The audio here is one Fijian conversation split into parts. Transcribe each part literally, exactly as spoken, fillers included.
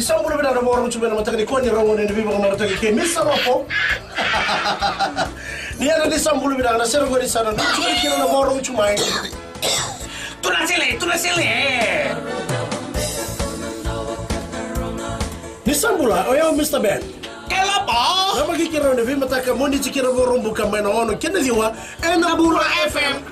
Sa bula vinaka na vakarorogo tu mai na mataka nikua, ni rogo ni veivakamarautaki kei Misa Lopo. Ni yadra ni sa bula vinaka na sere qori sa na dua tu kina na vakarorogo tu mai. Tuna sele, tuna sele. Ni sa bula, o yau Mista Ben. Kei Lopo. Na maki kei rau na veimataka Moniti kei na Vakaraubuka mai na ono kei na ciwa ena Bula F M.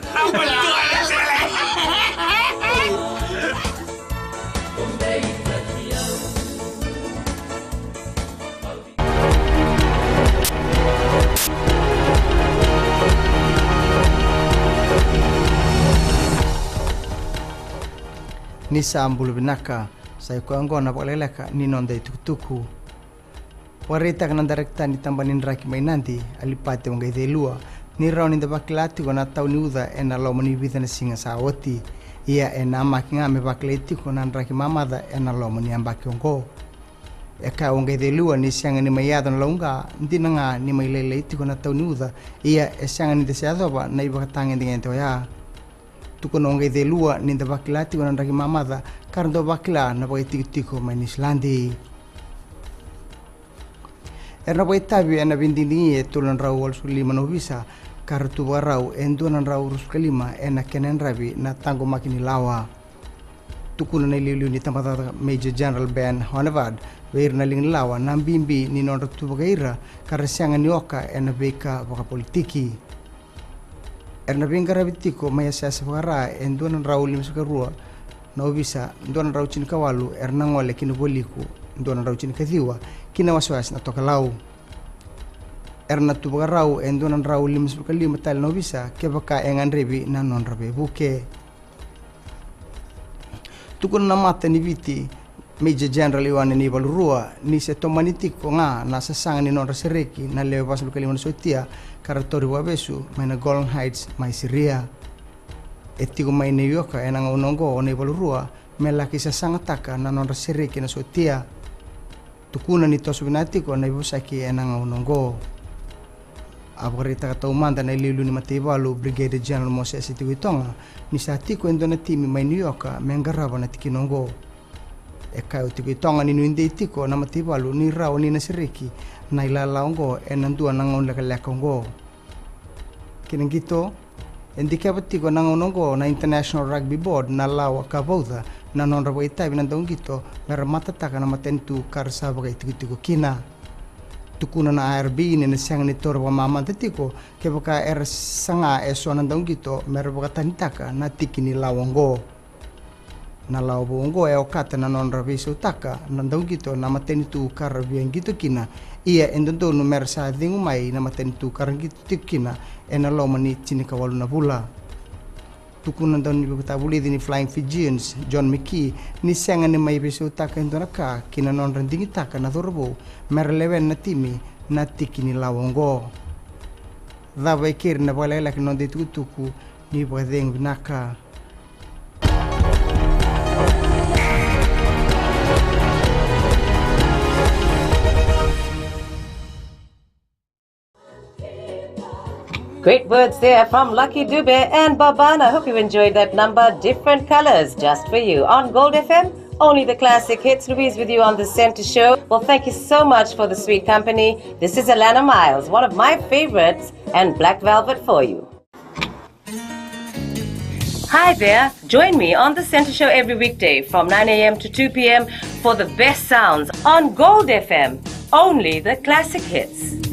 Ni sa bula vinaka, sa i koya oqo na vakalekaleka ni noda itukutuku. Vakaraitaka na dairekita ni tabana ni draki mai Nadi, Alipate Waqaicelua, ni rawa ni da vakila tiko na tau ni uca ena loma ni vica na siga sa oti. Ia e namaki ga me vakilai tiko na draki mamaca ena loma ni yabaki oqo. E kaya o Waqaicelua ni sega ni mai yaco na lauqa, dina ga ni mai lailai tiko na tau ni uca, ia e sega ni da se yacova na ivakatagedegede oya. Tukuna o Waqaicelua ni da vakila tiko na draki mamaca ka ra dau vakila na vakaitikotiko mai Niusiladi. Era na vakaitavi ena veidigidigi e tolu na drau walusagavulu ka lima na ovisa ka ra tu vakarau e dua na drau ruasagavulu ka lima ena kena yadravi na taqomaki ni lawa. Tukuna na iliuliu ni tabacakacaka Major General Ben Honnevard vei ira na liga ni lawa na bibi ni nodra tu vakaira ka ra sega ni oka ena veika vakapolitiki. Era na veiqaravi tiko mai yasayasa vakara e dua na drau limasagavulu ka rua na ovisa, dua na drau tinikawalu era na gole ki na vualiku, dua na drau tinikaciwa ki na wasewase na tokalau. Era na tu vakarau e dua na drau limasagavulu ka lima tale na ovisa kevaka e gadrevi na nodra veivuke. Tukuna na mata ni Viti Major General Ioane Naivalurua ni se tomani tiko ga na sasaga ni nodra sereki na lewe vasagavulu ka lima na sotia ka ra tauri vakavesu mai na Golan Heights mai Siria. E tiko mai New York ena gauna oqo o Naivalurua me laki sasagataka na nodra sereki na sotia. Tukuna ni toso vinaka tiko na ivosaki ena gauna oqo. A vakaraitaka taumada na iliuliu ni mataivalu Brigadier General Mosese Tikoitoga ni sa tiko e dua na timi mai New York me qarava na tikina oqo. E kaya o Tikoitoga ni nuidei tiko na mataivalu ni rawa ni na sereki na ilala oqo ena dua na gauna lekaleka oqo. Kei na qito, e dikeva tiko na gauna oqo na International Rugby Board na lawa ka vauca na nodra vakaitavi na dauqito me ra matataka na matanitu ka ra sa vakaitikotiko kina. Tukuna na I R B ni na sega ni taura vakamamada tiko kevaka era saga eso na dauqito me ra vakatanitaka na tiki ni lawa oqo. Na lawa vou oqo e okata na nodra veisautaka na dauqito na matanitu ka ra via qito kina, ia e dodonu me ra sa cegu mai na matanitu ka ra qito tiko kina ena loma ni tinikawalu na vula. Tukuna na dauniveivakatavulici ni Flying Fijians, John McKee, ni sega ni mai veisautaka e dua na ka ki na nodra digitaka na cauravou me ra lewena na timi na tiki ni lawa oqo. Cava e keri na vakalekaleka ni noda itukutuku, ni vakacegu vinaka. Great words there from Lucky Dube and Babana. I hope you enjoyed that number. Different colors just for you on Gold F M. Only the classic hits. Louise with you on the Centre Show. Well, thank you so much for the sweet company. This is Alannah Myles, one of my favorites, and Black Velvet for you. Hi there. Join me on the Centre Show every weekday from nine a m to two p m for the best sounds on Gold F M. Only the classic hits.